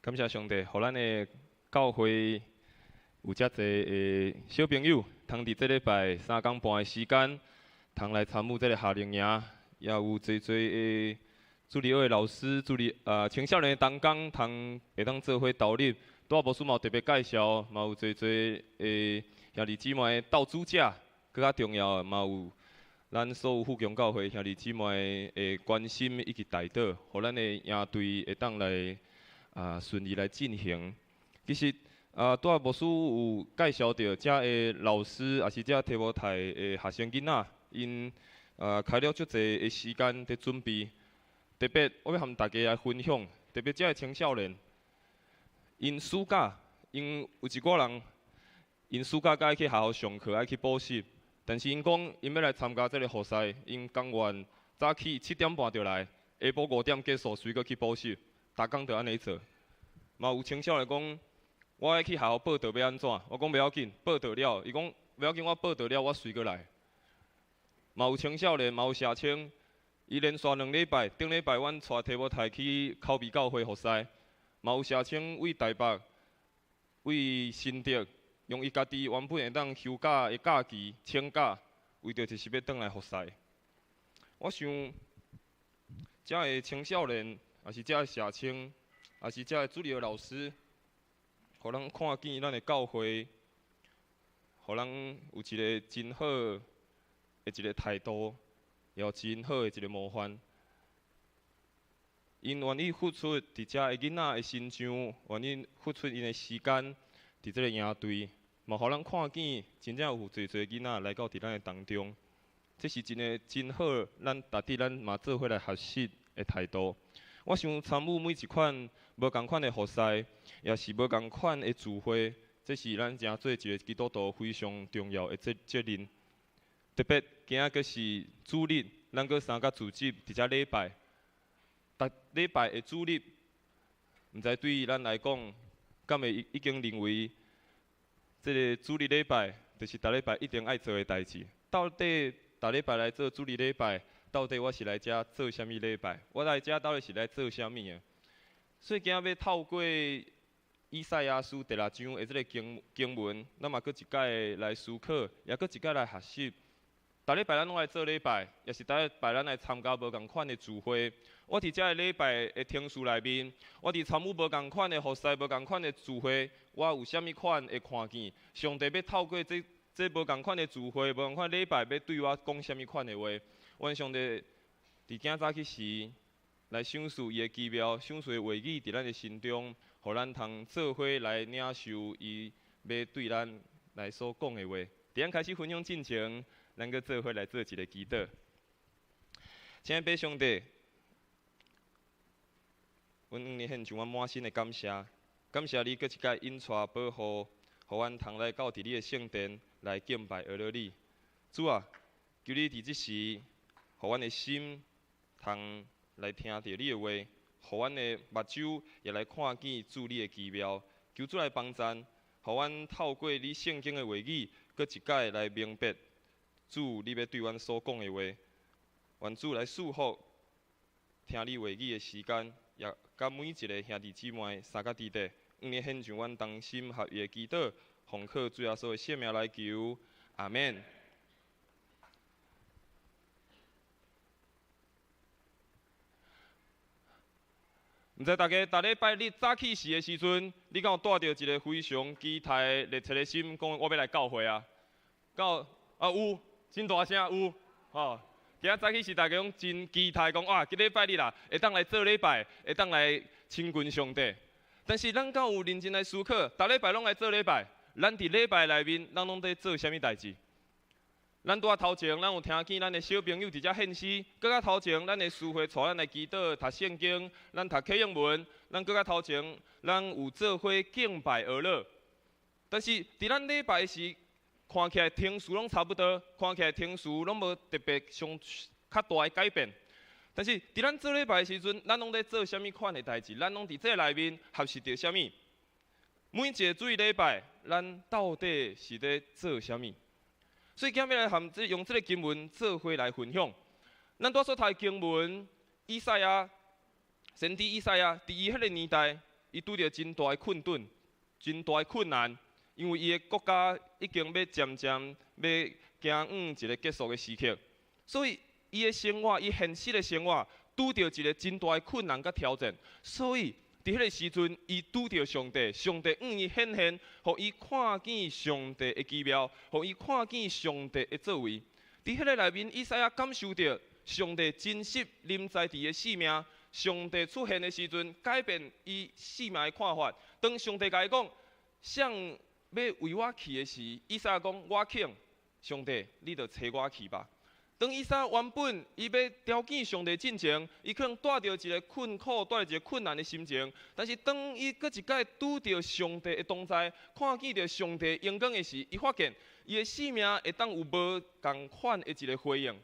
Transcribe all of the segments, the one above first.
感謝上帝，予咱的教會有遮濟的小朋友，通佇這禮拜三更半的時間，通來參與這个夏令營，也有濟濟的主日學的老師、主日啊青少年的同工，通會當做伙投入。拄仔牧師嘛有特別介紹，嘛有濟濟的兄弟姊妹鬥主者，閣較重要的嘛有咱所有富強教會兄弟姊妹的關心以及代禱，予咱的營隊會當來順利來進行。其實拄仔牧師有介紹著，遮的老師，也是遮提摩太的學生囡仔，𪜶開了足濟的時間佇準備。特別我欲和大家來分享，特別遮的青少年，𪜶暑假，𪜶有一寡人，𪜶暑假閣愛去學校上課，愛去補習，但是𪜶講𪜶欲來參加這个服事，𪜶甘願早起7點半就來，下晡5點結束，隨閣去補習，逐工就按呢做。嘛有青少年講，我愛去學校報到欲按怎？我講袂要緊，報到了，伊講袂要緊，我報到了，我隨閣來。嘛有青少年，嘛有社青，伊連續2禮拜，頂禮拜阮帶提摩太去口味教會服事，嘛有社青為台北、為新竹，用伊家己原本會當休假的假期請假，為著就是欲轉來服事。我想，遮的青少年，也是遮的社青，也是遮的主日學老師，予咱看見咱的教會，予咱有一个真好的一个態度，也有真好的一个模範。𪜶願意付出佇遮的囡仔的身上，願意付出𪜶的時間，佇這个營隊，嘛予咱看見真正有濟濟囡仔來到佇咱的當中，這是真个真好，咱值得咱嘛做伙來學習的態度。我想參與每一款無仝款的服事，也是無仝款的聚會，這是咱誠做一个基督徒非常重要的責任。特別今仔閣是主日，咱閣三個聚集佇遮禮拜，逐禮拜的主日，毋知對咱來講，敢會已經認為，這个主日禮拜就是逐禮拜一定愛做的代誌。到底逐禮拜來做主日禮拜，到底我是來遮做啥物禮拜？我來遮到底是來做啥物的？所以今仔欲透過以賽亞書第六章的這个經文，咱嘛閣一擺來思考，也閣一擺來學習。逐禮拜咱攏來做禮拜，也是逐禮拜咱來參加無仝款的聚會。我佇遮个禮拜的程序內面，我佇參與無仝款的服事、無仝款的聚會，我有啥物款的看見？上帝欲透過這無仝款的聚會、無仝款禮拜，欲對我講啥物款的話？願上帝佇今早起時來賞賜伊的奇妙、賞賜的話語佇咱的心中，予咱通做伙來領受伊欲對咱來所講的話。佇咱開始分享進前，咱閣做伙來做一个祈禱。親愛的上帝，阮向你獻上阮滿心的感謝，感謝你閣一擺引帶保護，予阮通來到佇你的聖殿來敬拜阿羅你。主啊，求你佇這時，予阮的心通來聽著你的話，予阮的目睭也來看見主你的奇妙。求主來幫贊，予阮透過你聖經的話語，閣一擺來明白主你欲對阮所講的話。願主來賜福聽你話語的時間，也佮每一个兄弟姊妹三個弟弟，向你獻上阮同心合意的祈禱，奉靠主耶穌的聖名來求，阿們。毋知大家逐禮拜日早起時的時陣，你敢有帶著一个非常期待、熱切的心，講我欲來教會啊？敢有啊？有，真大聲有，吼！今仔早起時，大家攏真期待，講哇，這禮拜日啦，會當來做禮拜，會當來親近上帝。但是咱敢有認真來思考，逐禮拜攏來做禮拜，咱佇禮拜內面，咱攏佇做啥物代誌？咱拄仔頭前，咱有聽見咱的小朋友佇遮獻詩，閣較頭前，咱的司會帶咱來祈禱、讀聖經，咱讀啟應文，咱閣較頭前，咱有做伙敬拜阿樂。但是佇咱禮拜時，看起來程序攏差不多，看起來程序攏無特別上較大的改變。但是佇咱做禮拜的時陣，咱攏咧做啥物款的代誌？咱攏佇這內面學習著啥物？每一个主日禮拜，咱到底是咧做啥物？所以今日來含這用這个經文做伙來分享。咱拄仔所讀的經文，以賽亞先知以賽亞，佇伊彼个年代，伊拄著真大的困頓、真大的困難，因為伊的國家已經欲漸漸欲行向一个結束的時刻，所以伊的生活，伊現實的生活，拄著一个真大的困難佮挑戰，所以佇彼个時陣，伊拄著上帝，上帝向伊顯現，予伊看見上帝的奇妙，予伊看見上帝的作為。佇彼个內面，以賽亞感受著上帝真實臨在佇伊的生命。上帝出現的時陣，改變伊生命的看法。當上帝共伊講，誰欲為我去的時，以賽亞講我肯，上帝，你就差我去吧。當以賽亞原本伊欲朝見上帝進前，伊可能帶著一个困苦、帶著一个困難的心情。但是當伊閣一擺拄著上帝的同在，看見著上帝榮光的時，伊發現伊的生命會當有無仝款的一个回應。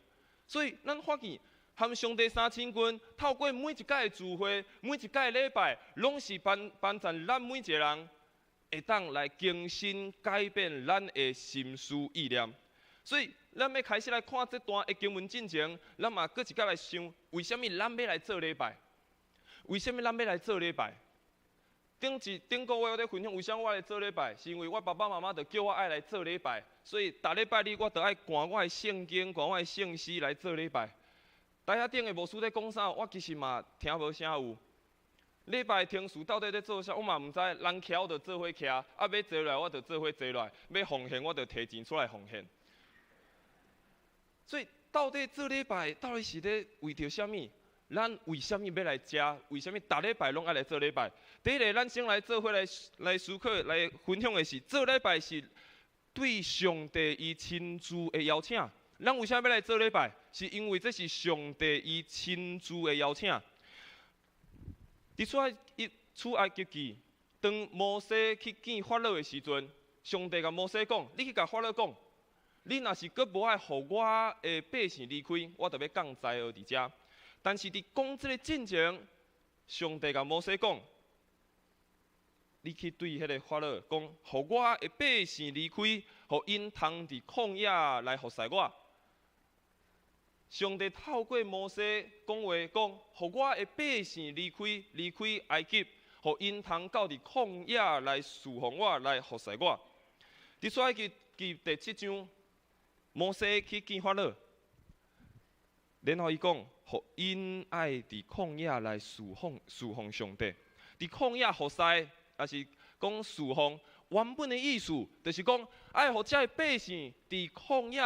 所以咱發現，和上帝相親近，透過每一擺的聚會、每一擺的禮拜，攏是幫幫助咱每一个人會當來更新、改變咱的心思意念。所以，咱欲開始來看這段的經文進前，咱嘛閣一擺來想，為啥物咱欲來做禮拜？為啥物咱欲來做禮拜？頂一頂個月我咧分享，為啥物我來做禮拜？是因為我爸爸媽媽就叫我愛來做禮拜，所以逐禮拜日我都愛趕我的聖經、趕我的聖詩來做禮拜。台仔頂的牧師咧講啥，我其實嘛聽無啥有。禮拜程序到底咧做啥，我嘛毋知。人徛我就做伙徛，啊欲坐落來我就做伙坐落來，欲奉獻我就提錢出來奉獻。所以到底做禮拜到底是咧為著啥物？咱為啥物欲來遮？為啥物逐禮拜攏愛來做禮拜？第一个，咱先來做伙來來思考、來分享的是，做禮拜是對上帝伊親自的邀請。咱為啥欲來做禮拜？是因為這是上帝伊親自的邀請。佇出埃及出埃及記，當摩西去見法老的時陣，上帝共摩西講：你去共法老講，你若是閣無愛予我的百姓離開，我就欲降災禍佇遮。但是佇講這个進前，上帝共摩西講：你去對彼个法老講，予我的百姓離開，予𪜶通佇曠野來服侍我。上帝透過摩西講話，講，予我的百姓離開，離開埃及，予𪜶通到佇曠野來侍奉我，來服侍我。佇出埃及記第七章，摩西去見法老，然後伊講，予𪜶愛佇曠野來侍奉侍奉上帝。佇曠野服侍，抑是講侍奉，原本的意思就是講，愛予這个百姓佇曠野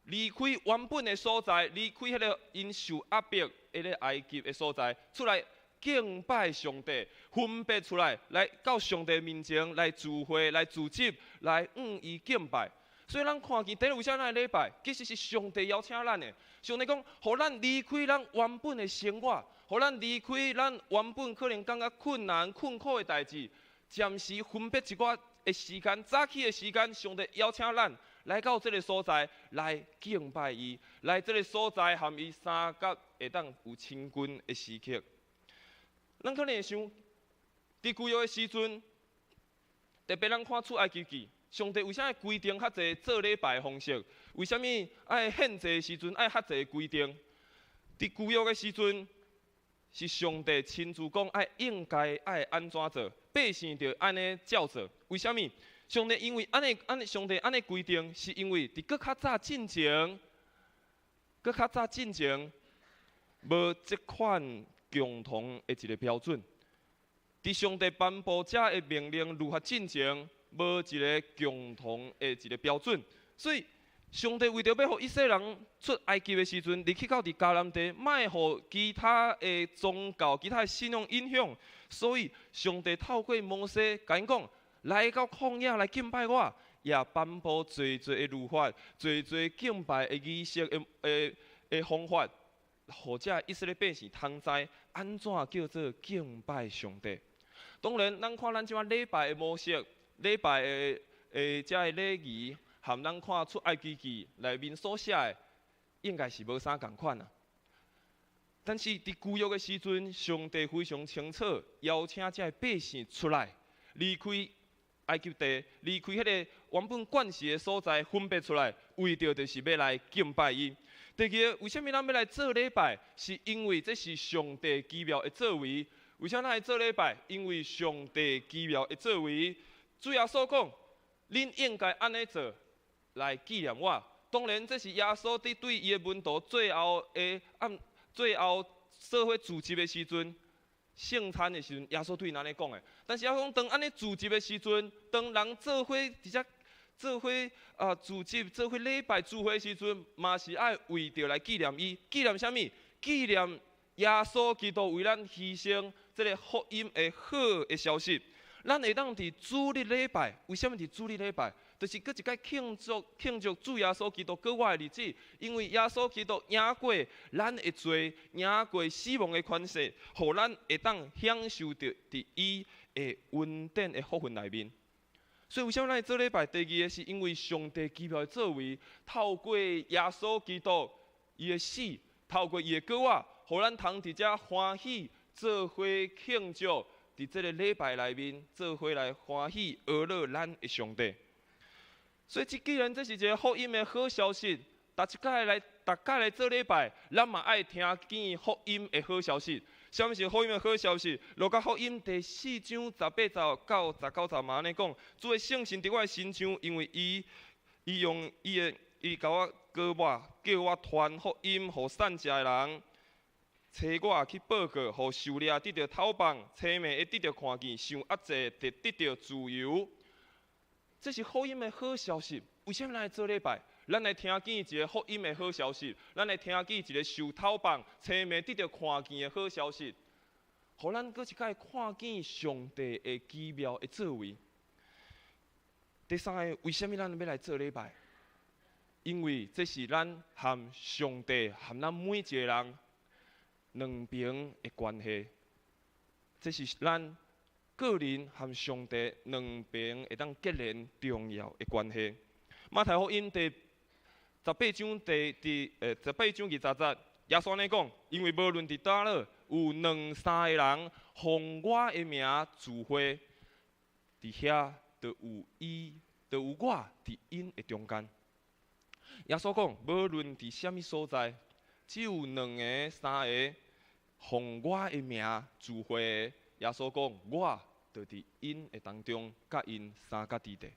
離開原本的所在，離開彼个𪜶受壓迫、彼个埃及的所在，出來敬拜上帝，分別出來，來到上帝面前來聚會、來聚集、來向伊敬拜。所以咱看見第一，為啥咱愛禮拜？其實是上帝邀請咱的。上帝講，予咱離開咱原本的生活，予咱離開咱原本可能感覺困難、困苦的代誌，暫時分別一寡的時間，早起的時間，上帝邀請咱來到這个所在來敬拜伊，來這个所在和伊相佮會當有親近的時刻。咱可能會想，佇舊約的時陣，特別咱看出埃及記，上帝為啥會規定較濟做禮拜的方式？為啥物愛獻祭的時陣愛較濟規定？佇舊約的時陣，是上帝親自講愛應該愛按怎做，百姓就按呢照做。為啥物？上帝因為按呢按呢，上帝按呢規定，是因為佇閣較早進前，閣較早進前，無這款共同的一个標準。佇上帝頒布這个命令律法進前，無一个共同的一个標準，所以上帝為著欲予以色列人出埃及的時陣，入去到佇迦南地，莫予其他的宗教、其他的信仰影響，所以上帝透過摩西共𪜶講，來到曠野來敬拜我，也頒布濟濟的律法、濟濟敬拜的儀式的的的方法，予這以色列百姓通知按怎叫做敬拜上帝。當然，咱看咱這擺禮拜的模式、禮拜的的這个禮儀，和咱看出埃及記內面所寫的，應該是無啥仝款啊。但是佇舊約的時陣，上帝非常清楚邀請這个百姓出來，離開埃及地，離開彼个原本慣勢的所在，分別出來，為著就是欲來敬拜伊。第二个，為啥物咱欲來做禮拜？是因為這是上帝奇妙的作為。為啥咱愛做禮拜？因為上帝奇妙的作為，主耶穌講，恁應該按呢做來紀念我。當然，這是耶穌佇對伊的門徒最後的按最後做伙聚集的時陣，聖餐的時陣，耶穌對𪜶按呢講的。但是耶穌講，當按呢聚集的時陣，當人做伙佇遮做伙啊聚集、做伙禮拜聚會的時陣，嘛是愛為著來紀念伊，紀念啥物？紀念耶穌基督為咱犧牲這个福音的好的消息。咱會當佇主日禮拜，為啥物佇主日禮拜？就是閣一擺慶祝慶祝主耶穌基督復活的日子，因為耶穌基督贏過咱的罪，贏過死亡的權勢，予咱會當享受著佇伊的恩典的福分內面。所以為啥物咱會做禮拜？第二个是因為上帝奇妙的作為，透過耶穌基督伊的死，透過伊的復活，予咱通佇遮歡喜做伙慶祝，佇這个禮拜內面做伙來歡喜呵咾咱的上帝。所以，這既然這是一个福音的好消息，逐一擺來，逐擺來做禮拜，咱嘛愛聽見福音的好消息。啥物是福音的好消息？路加福音第四章十八節到十九節嘛按呢講：主的聖神佇我的身上，因為伊伊用伊的伊共我膏抹，叫我傳福音予散食的人，差我去報告，予受掠得著透放，青盲的得著看見，受壓制的得著自由。這是福音的好消息。為啥物咱來做禮拜？咱來聽見一个福音的好消息，咱來聽見一个受透放、青盲得著看見的好消息，予咱閣一擺看見上帝的奇妙的作為。第三个，為啥物咱欲來做禮拜？因為這是咱和上帝和咱每一个人兩邊的關係，這是咱個人和上帝兩邊會當結連重要的關係。馬太福音第十八章第第呃十八章二十節，耶穌按呢講：因為無論佇佗落有兩三个人奉我的名聚會，佇遐就有伊，就有我佇𪜶的中間。耶穌講，無論佇啥物所在，只有兩个、三个奉我的名聚會，耶穌講，我就佇𪜶的當中，佮𪜶相佮佇咧。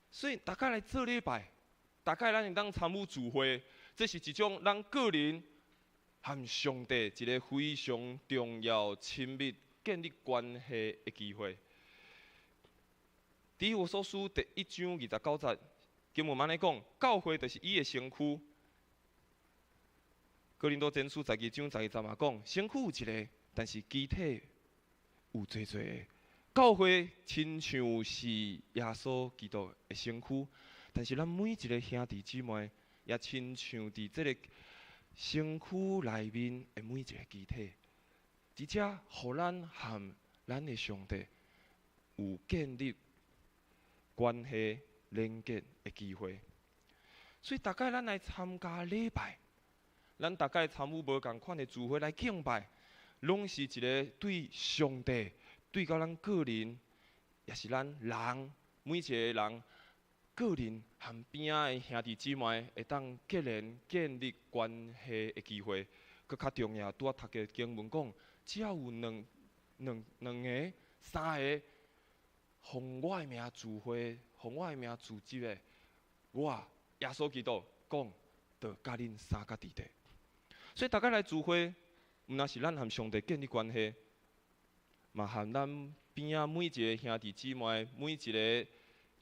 所以，逐擺來做禮拜，逐擺咱會當參與聚會，這是一種咱個人和上帝一个非常重要、親密建立關係的機會。佇以弗所書第一章二十九節，經文按呢講，教會就是伊的身軀。哥林多前書十二章十二節嘛講，身軀有一个，但是肢體有濟濟个。教會親像是耶穌基督的身軀，但是咱每一个兄弟姊妹也親像佇這个身軀內面的每一个肢體，佇遮予咱和咱的上帝有建立關係連結的機會。所以，逐擺咱來參加禮拜，咱逐擺參與無仝款的聚會來敬拜，攏是一个對上帝、對到咱個人，也是咱人每一個人個人和邊仔的兄弟姊妹會當結連建立關係的機會。閣較重要，拄仔讀的經文講，只要有兩兩兩个、三个奉我的名聚會，奉我的名聚集的，我耶穌基督講，就佮恁相佮佇咧。所以逐擺來聚會，毋但是咱和上帝建立關係，嘛和咱邊仔每一个兄弟姊妹，每一个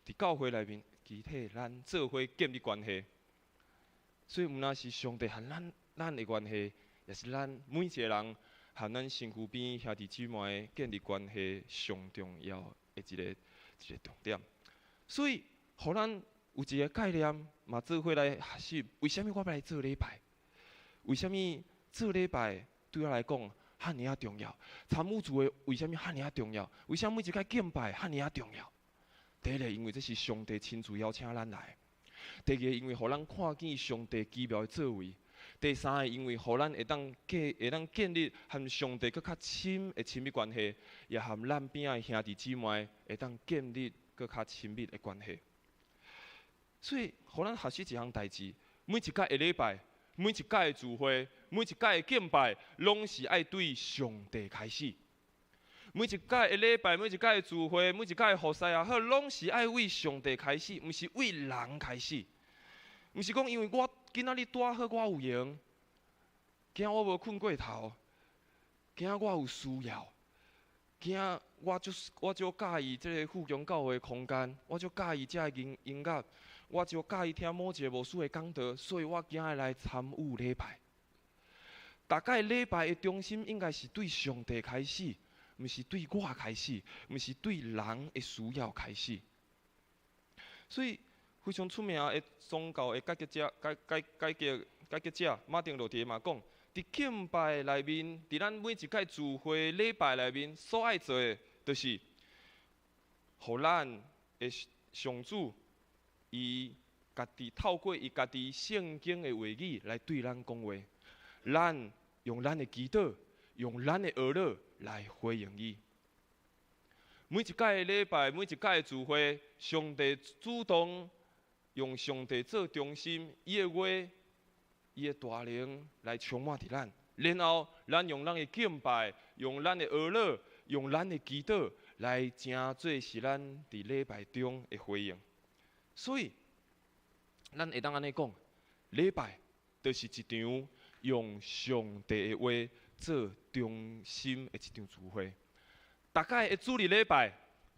佇教會內面肢體，咱做伙建立關係。所以毋但是上帝和咱咱的關係，也是咱每一個人和咱身軀邊兄弟姊妹建立關係上重要的一個一個重點。所以，予咱有一个概念，嘛做伙來學習。為啥物我欲來做禮拜？為啥物做禮拜對我來講遐爾仔重要？參與聚會為啥物遐爾仔重要？為啥物每一擺敬拜遐爾仔重要？第一个，因為這是上帝親自邀請咱來；第二个，因為予咱看見上帝奇妙的作為；第三个，因為予咱會當建會當建立和上帝閣較親的親密關係，也和咱邊仔的兄弟姊妹會當建立閣較親密的關係。所以，予咱學習一項代誌，每一擺的禮拜，每一屆的聚會，每一屆的敬拜，攏是愛對上帝開始。每一屆的禮拜，每一屆的聚會，每一屆的服侍也好，攏是愛為上帝開始，毋是為人開始。毋是講因為我今仔日拄好我有閒，今我無睏過頭，今我有需要，今我就是我就佮意這個富強教會空間，我就佮意這个音樂，我就佮意聽某一個牧師的講道，所以我今日來參與禮拜。逐擺禮拜的中心應該是對上帝開始，毋是對我開始，毋是對人的需要開始。所以非常出名的宗教的改革者、改革者馬丁路德嘛講，佇敬拜內面，佇咱每一擺聚會禮拜內面所愛做的，就是予咱的上主，伊家己透過伊家己聖經的話語來對咱講話，咱用咱的祈禱，用咱的哀禱來回應伊。每一擺的禮拜，每一擺的聚會，上帝主動用上帝做中心，伊的話，伊的大能來充滿佇咱，然後咱用咱的敬拜，用咱的哀禱，用咱的祈禱來成做是咱佇禮拜中的回應。所以，咱會當按呢講，禮拜就是一場用上帝的話做中心的一場聚會。逐擺的主日禮拜，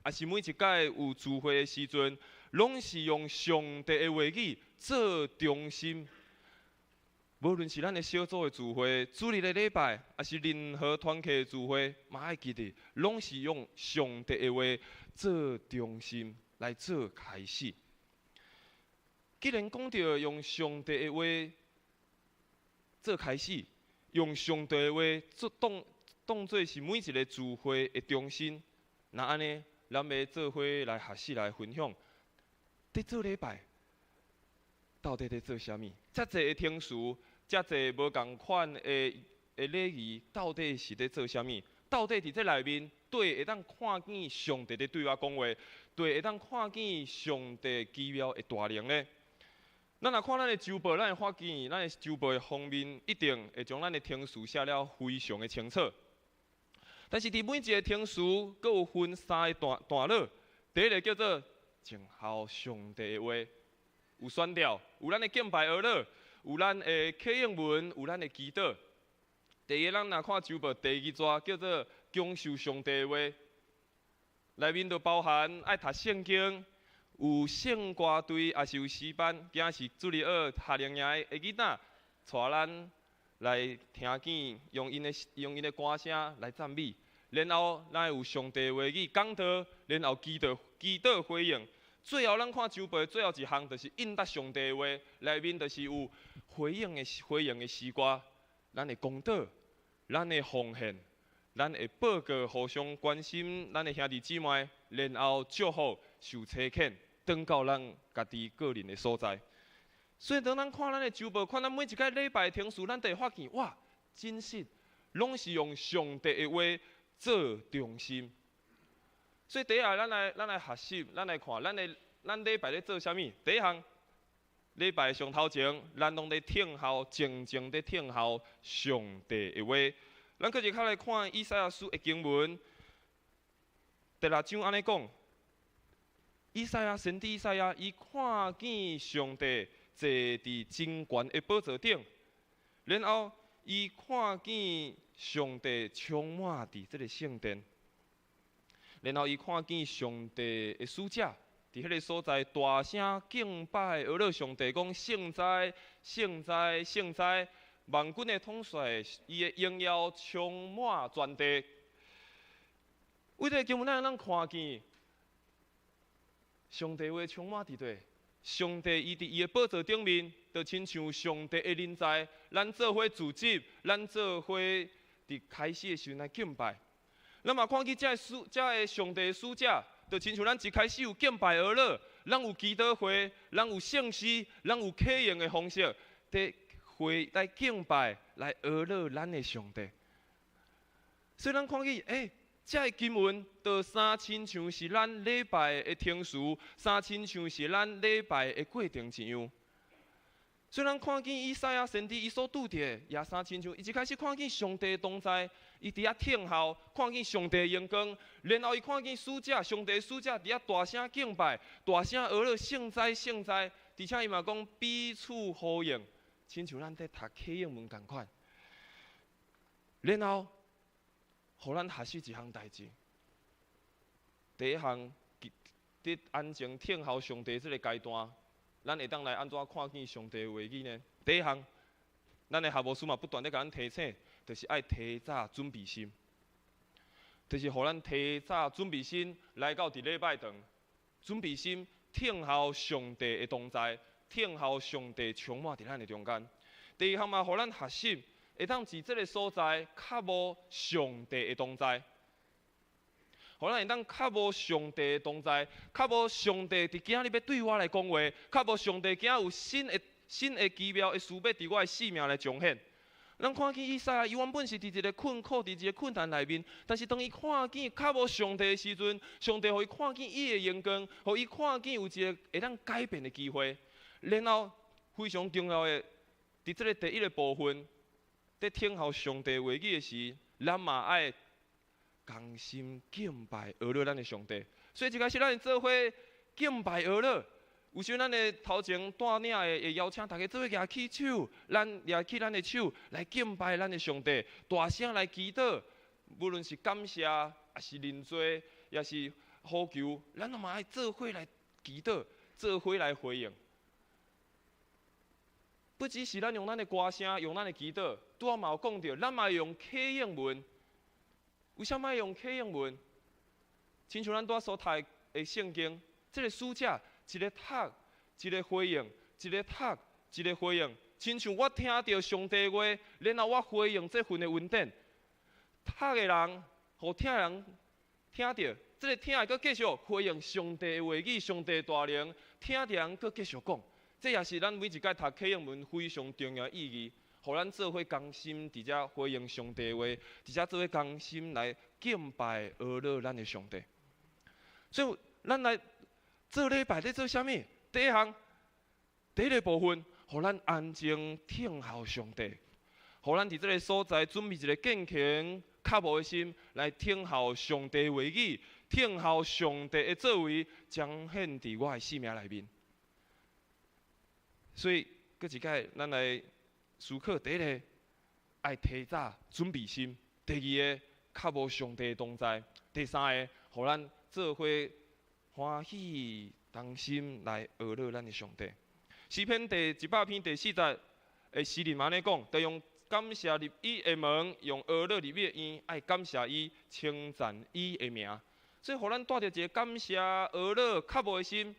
抑是每一擺有聚會的時陣，攏是用上帝的話語做中心。無論是咱的小組的聚會、主日的禮拜，抑是任何團契的聚會，嘛愛記得，攏是用上帝的話做中心來做開始。既然講著用上帝的話做開始，用上帝的話做當做是每一個聚會的中心，那按呢，咱欲做伙來學習來分享，佇做禮拜到底佇做啥物？遮濟的程序，遮濟無仝款的禮儀，到底是佇做啥物？到底佇這內面，佗會當看見上帝佇對我講話，佗會當看見上帝奇妙的大能呢？咱若看咱的週報，咱會發現，咱的週報的封面一定會將咱的程序寫了非常的清楚。但是佇每一個程序，閣有分三個段落。第一個叫做靜候上帝的話，有宣教，有咱的敬拜哀禱，有咱的啟應文，有咱的祈禱。第二個，咱若看週報第二段叫做享受上帝的話，內面就包含愛讀聖經。有聖歌隊，抑是有詩班，今仔是主日學夏令營的囡仔，帶咱來聽見，用𪜶的歌聲來讚美。然後咱會有上帝話語講道，然後祈禱回應。最後咱看週報最後一項，就是應答上帝的話，內面就是有回應的詩歌，咱會講道，咱會奉獻，咱會報告互相關心咱的兄弟姊妹，然後祝福受差遣，轉到咱家己個人的所在。所以當咱看咱的週報，看咱每一擺禮拜程序，咱就會發現，哇，真實，攏是用上帝的話做中心。所以第一下，咱來學習，咱來看，咱禮拜咧做啥物？第一項，禮拜上頭前，咱攏咧聽候，靜靜咧聽候上帝的話。咱閣一較來看以賽亞書的經文，第六章按呢講。以賽亞先知以賽亞，伊看見上帝坐佇真懸的寶座頂，然後伊看見上帝充滿佇這个聖殿，然後伊看見上帝的使者佇彼个所在大聲敬拜，哀禱上帝講聖哉，聖哉，聖哉！萬軍的統帥，伊的榮耀充滿全地。為這个經文，咱通看見上帝話充滿佇佗，上帝伊佇伊的寶座頂面，就親像上帝的臨在。咱做伙聚集，咱做伙佇開始的時陣來敬拜。咱嘛看見這个上帝的使者，就親像咱一開始有敬拜哀禱，咱有祈禱會，咱有聖詩，咱有啟應的方式，佇會來敬拜，來哀禱咱的上帝。所以咱看見，這个經文就相親像是咱禮拜的程序，相親像是咱禮拜的過程一樣。所以咱看見以賽亞先知伊所拄著的，也相親像伊一開始看見上帝同在，伊佇遐聽候，看見上帝榮光，然後伊看見使者，上帝使者佇遐大聲敬拜，大聲呵咾聖哉聖哉，而且伊嘛講彼此呼應，親像咱佇讀啟應文仝款。然後，予咱學習一項代誌。第一項，佇安靜聽候上帝這个階段，咱會當來按怎看見上帝的話語呢？第一項，咱的學牧師嘛不斷咧共咱提醒，就是愛提早準備心，就是予咱提早準備心來到佇禮拜堂，準備心聽候上帝的同在，聽候上帝充滿佇咱的中間。第二項嘛，予咱學習會當佇這个所在渴慕上帝的同在。予咱會當渴慕上帝的同在，渴慕上帝佇今仔日欲對我來講話，渴慕上帝今仔有新的奇妙的事欲佇我的生命來彰顯。咱看見以賽亞，伊原本是佇一个困苦、佇一个困難內面，但是當伊看見渴慕上帝的時陣，上帝予伊看見伊的榮光，予伊看見有一个會當改變的機會。然後非常重要的，佇這个第一个部分，佇聽候上帝話語的時，咱嘛愛同心敬拜呵咾咱的上帝，所以一開始咱會做伙敬拜呵咾。有時咱的頭前帶領的會邀請大家做伙舉起手，咱舉起咱的手來敬拜咱的上帝，大聲來祈禱，無論是感謝，抑是認罪，抑是呼求，咱攏嘛愛做伙來祈禱，做伙來回應。不只是咱用咱的歌聲，用咱的祈禱，拄仔嘛有講著，咱嘛用啟應文。為啥物愛用啟應文？親像咱拄仔所讀的聖經，這个使者一个讀，一个回應，一个讀，一个回應。親像我聽著上帝話，然後我回應這份的恩典。讀的人，予聽的人聽著，這个聽的閣繼續回應上帝的話語、上帝的大能，聽著人閣繼續講。這也是咱每一擺讀啟應文非常重要的意義。予咱做伙同心佇遮回應上帝話，佇遮做伙同心來敬拜呵咾咱的上帝。所以，咱來做禮拜咧做啥物？第一項，第一个部分，予咱安靜聽候上帝，予咱佇這个所在準備一个敬虔、渴慕的心來聽候上帝話語，聽候上帝的作為彰顯佇我的生命內面。所以，閣一擺，咱來思考：第一个，愛提早準備心；第二个，渴慕上帝的同在；第三个，予咱做伙歡喜同心來呵咾咱的上帝。詩篇第100篇第4節的詩人按呢講，就用感謝入伊的門，用呵咾入伊的院，愛感謝伊，稱讚伊的名。所以，予咱帶著一个感謝、呵咾、渴慕的心，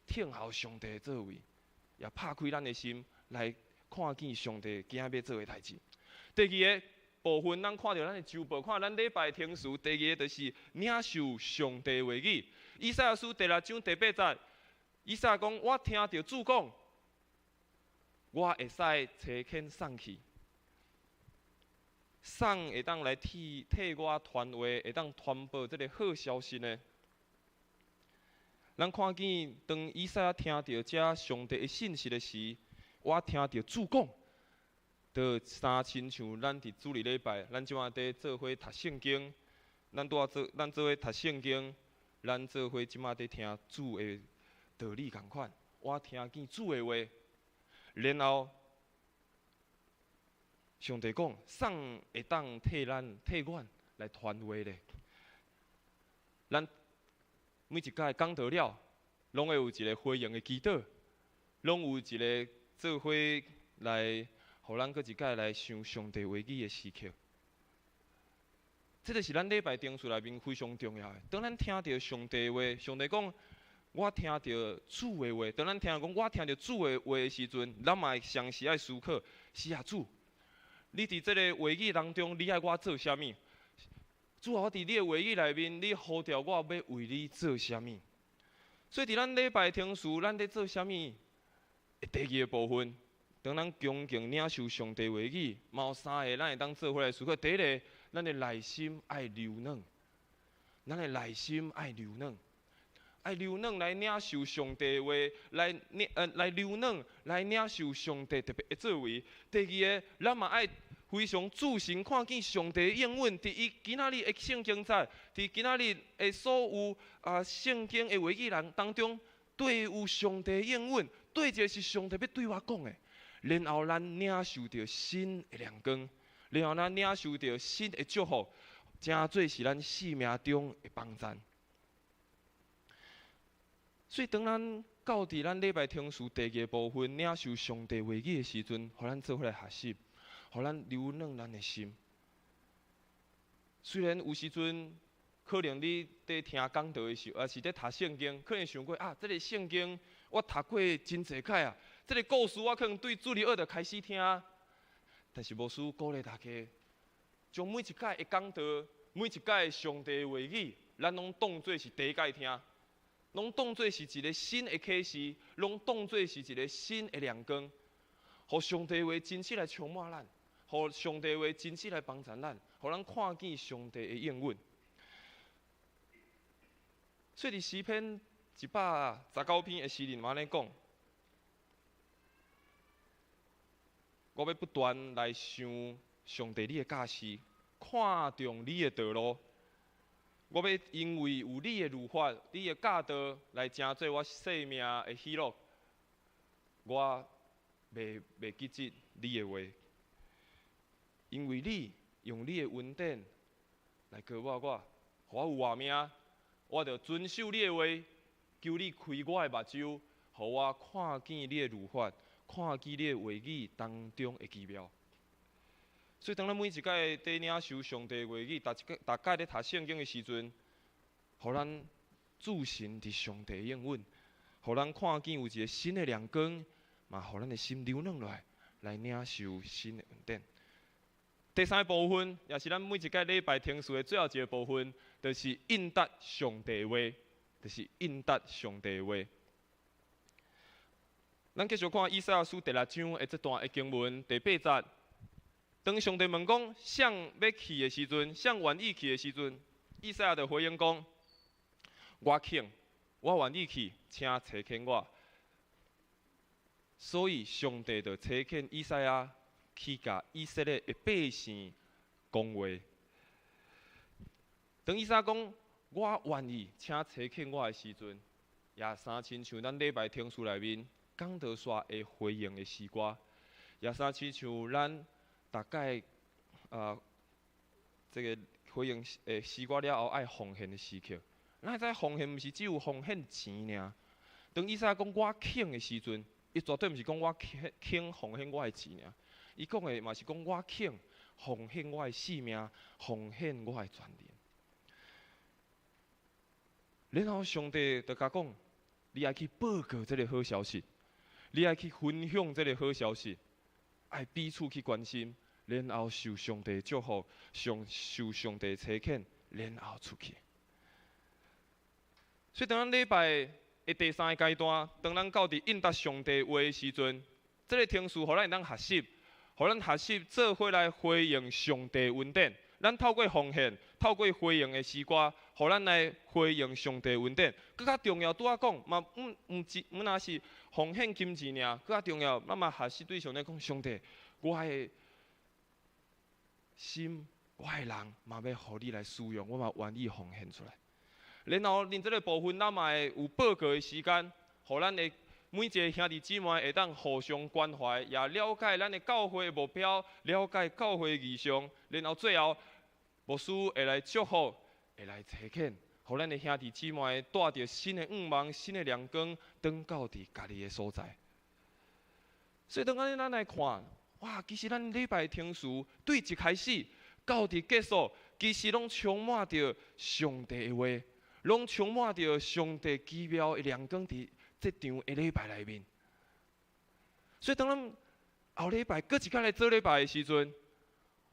聽候上帝的作為，也拍開咱的心來看見上帝今仔欲做的代誌。第二个部分，咱看著咱的週報，看咱禮拜程序。第二个就是領受上帝話語。以賽亞書第六章第八節，以賽亞講：我聽著主講，我會使差遣啥去，啥會當來替我傳話，會當傳報這个好消息呢？咱看見當以賽亞聽著這上帝的信息的時，我聽著主講，就相親像咱佇主日禮拜，咱這馬佇做伙讀聖經，咱拄仔做，咱做伙讀聖經，咱做伙這馬佇聽主的道理仝款。我聽見主的話，然後上帝講，啥會當替咱替阮來傳話咧？咱每一擺講道了，攏會有一个回應的祈禱，攏有一个做伙來，予咱閣一擺來想上帝話語的時刻。這就是咱禮拜程序內面非常重要的。當咱聽著上帝話，上帝講，我聽著主的話。當咱聽講我聽著主的話的時陣，咱嘛會同時愛思考：是啊，主，你佇這个話語當中，你愛我做啥物？主啊，我佇你的話語內面，你呼召我欲為你做啥物？所以佇咱禮拜程序，咱佇做啥物？第二个部分，當咱恭敬領受上帝話語，嘛有三个咱會當做伙來思考。第一个，咱的內心愛柔軟，咱的內心愛柔軟，愛柔軟來領受上帝話，來柔軟來領受上帝特別的作為。第二个，咱嘛愛非常注神看見上帝應允，佇伊今仔日的聖經節，佇今仔日的所有聖經的話語人當中，對有上帝應允，對一个是上帝欲對我講的，然後咱領受著新的亮光，然後咱領受著新的祝福，成做是咱生命中的幫贊。所以，當咱到佇咱禮拜程序第二个部分領受上帝話語的時陣，予咱做伙來學習，予咱柔軟咱的心。雖然有時陣可能你佇聽講道的時候，抑是佇讀聖經，可能想過啊，這个聖經我讀過真濟擺啊，這个故事我可能對主日學就開始聽。但是牧師鼓勵大家，將每一擺的講道，每一擺上帝的話語，咱攏當做是第一擺聽。攏當做是一个新的啟示，攏當做是一个新的亮光，予上帝話真實來充滿咱，予上帝話真實來幫助咱，予咱看見上帝的應允。所以佇詩篇119篇的詩人嘛按呢講：我欲不斷來想上帝你的教示，看重你的道路。我欲因為有你的律法、你的教導來成做我生命的喜樂。我袂記得你的話，因為你用你的恩典來膏抹我，予我有活命，我就遵守你的話，求你開我的目睭，予我看見你的律法，看見你的話語當中的奇妙。所以，當咱每一擺佇領受上帝話語，逐一逐擺咧讀聖經的時陣，予咱注神佇上帝應允，予咱看見有一个新的亮光，嘛，予咱的心柔軟落來，來領受新的恩典。第三个部分，也是咱每一擺禮拜程序的最後一个部分，就是應答上帝話，就是應答上帝話。咱繼續看以賽亞書第六章的這段的經文第八節。當上帝問講誰欲去的時陣，誰願意去的時陣，以賽亞就回應講：我肯，我願意去，請差遣我。所以上帝就差遣以賽亞去共以色列的百姓講話。當以賽亞講我願意，請差遣我的時陣，也相親像咱禮拜程序內面講道煞會回應的詩歌，也相親像咱逐擺這个回應的詩歌了後愛奉獻的時刻。咱會知奉獻毋是只有奉獻錢爾。當以賽亞講我肯的時陣，伊絕對毋是講我肯肯奉獻我的錢爾。伊講的嘛是講我肯奉獻我的性命，奉獻我的全人。然後上帝就共講：你愛去報告這个好消息，你愛去分享這个好消息，愛彼此去關心，然後受上帝祝福，受上帝差遣，然後出去。所以當咱禮拜的第三个階段，當咱到佇應答上帝話的時陣，這个程序予咱會當學習，予咱學習做伙來回應上帝恩典。咱透過奉獻，透過回應的詩歌，予咱來回應上帝恩典。閣較重要，拄仔講嘛，毋毋只毋若是奉獻金錢爾，閣較重要，咱嘛學習對上帝講：上帝，我的心，我的人，嘛欲予你來使用，我嘛願意奉獻出來。然後，恁這个部分，咱嘛會有報告的時間，予咱的每一个兄弟姊妹會當互相關懷，也了解咱的教會的目標，了解教會的異象。然後最後，牧師會來祝福，會來差遣，予咱的兄弟姊妹帶著新的願望、新的亮光，轉到佇家己的所在。所以當按呢咱來看，哇，其實咱禮拜程序對一開始到佇結束，其實攏充滿著上帝的話，攏充滿著上帝奇妙的亮光佇這場的禮拜內面。所以當咱後禮拜閣一擺來做禮拜的時陣，予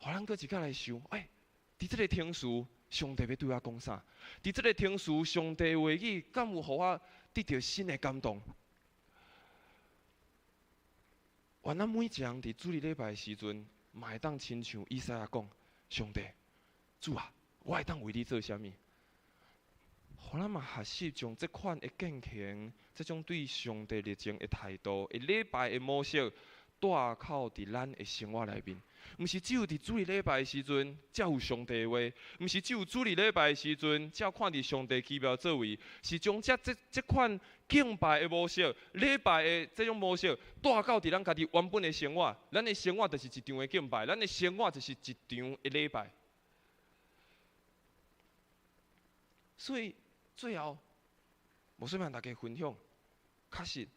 咱閣一擺來想，欸，佇這个程序，上帝欲對我講啥？佇這个程序，上帝話語敢有予我得著新的感動？願咱每一个人佇主日禮拜的時陣，嘛會當親像以賽亞講：上帝，主啊，我會當為你做啥物？予咱嘛學習將這款的敬虔，這種對上帝熱情的態度，的禮拜的模式，帶到佇咱的生活內面。毋是只有佇主日禮拜的時陣，才有上帝的話；毋是只有主日禮拜的時陣，才看佇上帝奇妙作為。是將這款敬拜的模式、禮拜的這種模式，帶到佇咱家己原本的生活。咱的生活就是一場的敬拜，咱的生活就是一場的禮拜。所以最後，無想欲共大家分享，確實，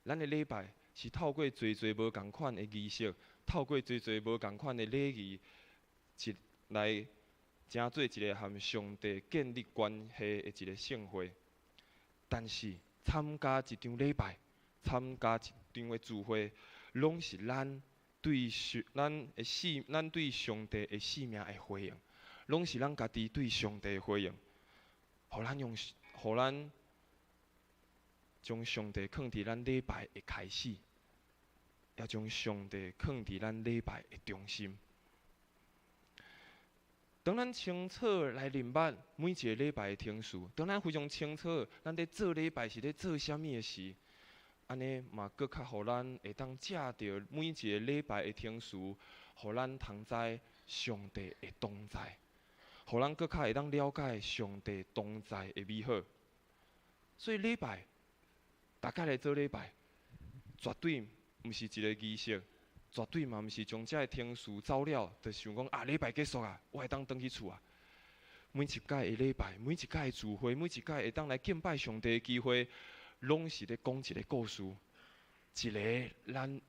咱的禮拜是透過濟濟無仝款的儀式，透過濟濟無仝款的禮儀，一來成做一个和上帝建立關係的一个聖會。但是參加一場禮拜，參加一場的聚會，攏是咱對上咱的生，咱對上帝的生命的回應，攏是咱家己對上帝的回應。予咱用，予咱將上帝囥佇咱禮拜的開始，也將上帝囥佇咱禮拜的中心。當咱清楚來認捌每一个禮拜的程序，當咱非常清楚咱佇做禮拜是咧做啥物的時，按呢嘛閣較予咱會當藉著每一个禮拜的程序，予咱通知上帝的同在。予咱閣較會當了解上帝同在的美好。所以禮拜，逐家來做禮拜，絕對毋是一个儀式，絕對嘛毋是將這个程序走了，就想講啊禮拜結束啊，我會當轉去厝啊。每一擺的禮拜，每一擺的聚會，每一擺會當來敬拜上帝的機會，攏是咧講一个故事，一个咱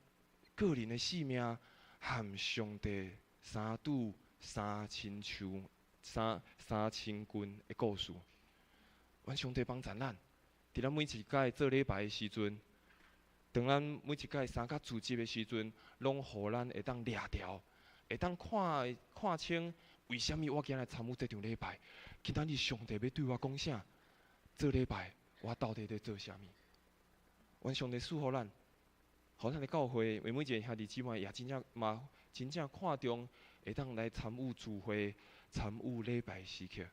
個人的生命和上帝相拄相親像。相相親近的故事，願上帝幫助咱，佇咱每一擺做禮拜的時陣，當咱每一擺參加聚集的時陣，攏予咱會當掠著，會當看看清為啥物我今仔來參與這場禮拜，今仔日上帝欲對我講啥？做禮拜我到底佇做啥物？願上帝賜予咱，予咱的教會的每一个兄弟姊妹也真正嘛真正看重會當來參與聚會。參與禮拜時刻，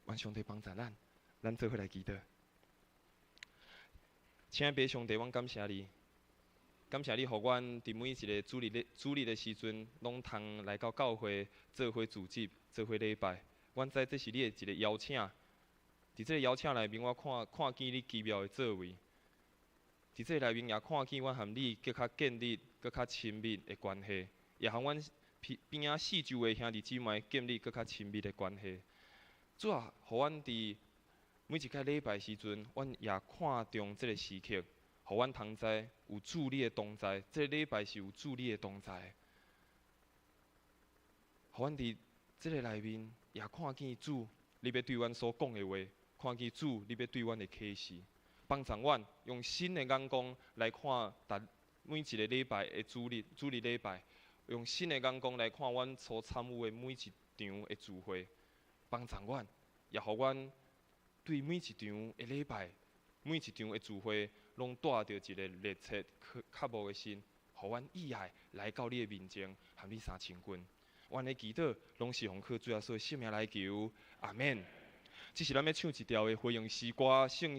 願上帝幫助咱，咱做伙來祈禱。親愛的上帝，阮感謝你，感謝你，予阮佇每一个主日的時陣，攏通來到教會做伙聚集，做伙禮拜。阮知這是你的一个邀請，佇這个邀請內面，我看看見你奇妙的作為。佇這內面也看見阮和你閣較建立、閣較親密的關係，也和阮邊仔四周的兄弟姊妹建立閣較親密的關係。主啊，予阮佇每一擺禮拜時陣，阮也看重這个時刻，予阮通知有主你的同在，這个禮拜是有主你的同在。予阮佇這个內面也看見主你欲對阮所講的話，看見主你欲對阮的啟示，幫助阮用新的眼光來看逐每一个禮拜的主日，主日禮拜。用新的眼光來看阮所參與的每一場的聚會，幫助阮，也予阮對每一場的禮拜、每一場的聚會，攏帶著一个熱切、渴慕的心，予阮意愛來到你的面前，和你相親近。阮的祈禱，攏是奉靠主耶穌的聖名來求，阿免。這時咱欲唱一條的回應詩歌，聖。